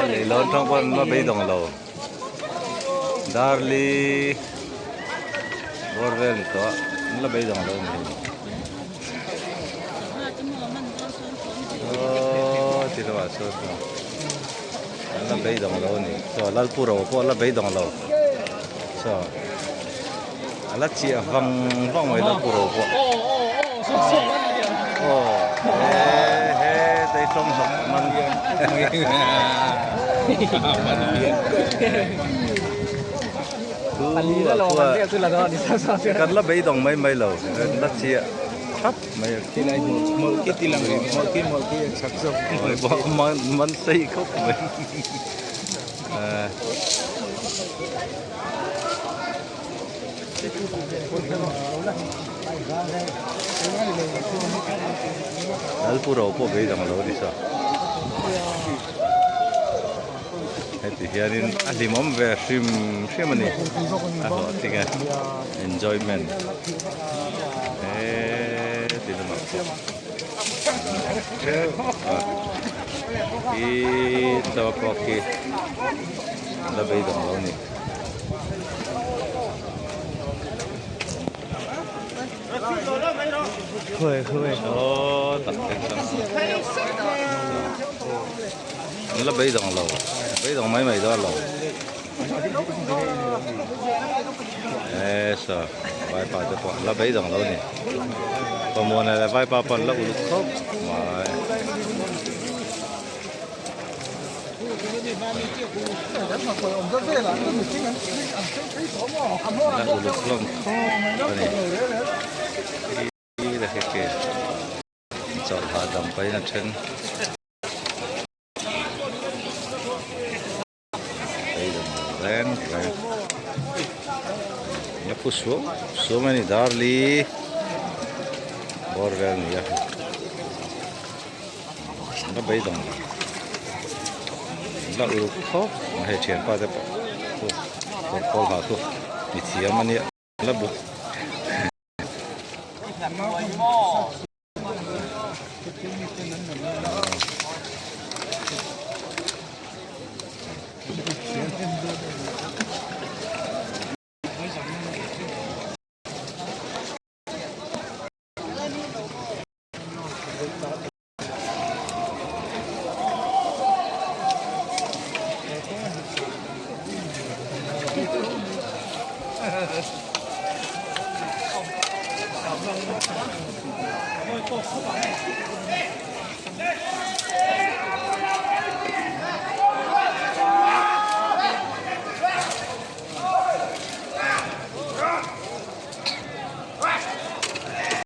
Leilawn tang pawn la beidawng lo Darli bawr vel ni tawh a an la beidawng lo ni aw ti lamah chuan an la beidawng lo a ni chaw Lalpuro pawh a la beidawng lo chaw a la chiah vang vang mai Lalpuro pawh aw he he tei tawng hlawk man kan la beidawng mai mai lo kan la chiah thap mai a man sei khawp mai. Lalpuro pawh beidang lo a ni sa. Heti hianin a hlimawm ve hrim hrim a ni. A hlawhtling e. Enjoyment. Heti lamah pawh. Hi chaw pawh khi la beidawng lo a ni. Saw tak te chuan la beidawng lo beidawng mai mai dawn lo e saw vaipa te pawh la beidawng lo a ni pawmawna leh vaipa pawh an la uluk khawp mai. La uluk hlawm khawp a ni i la hre ke chawlh hahdam pahin a then reng reng la phu suam suam a ni darli bawr vel ni a la beidawng lo la uluk khawp mai hei thianpa te pawh chu kawr pawl ha chu mithiam a nia la bu.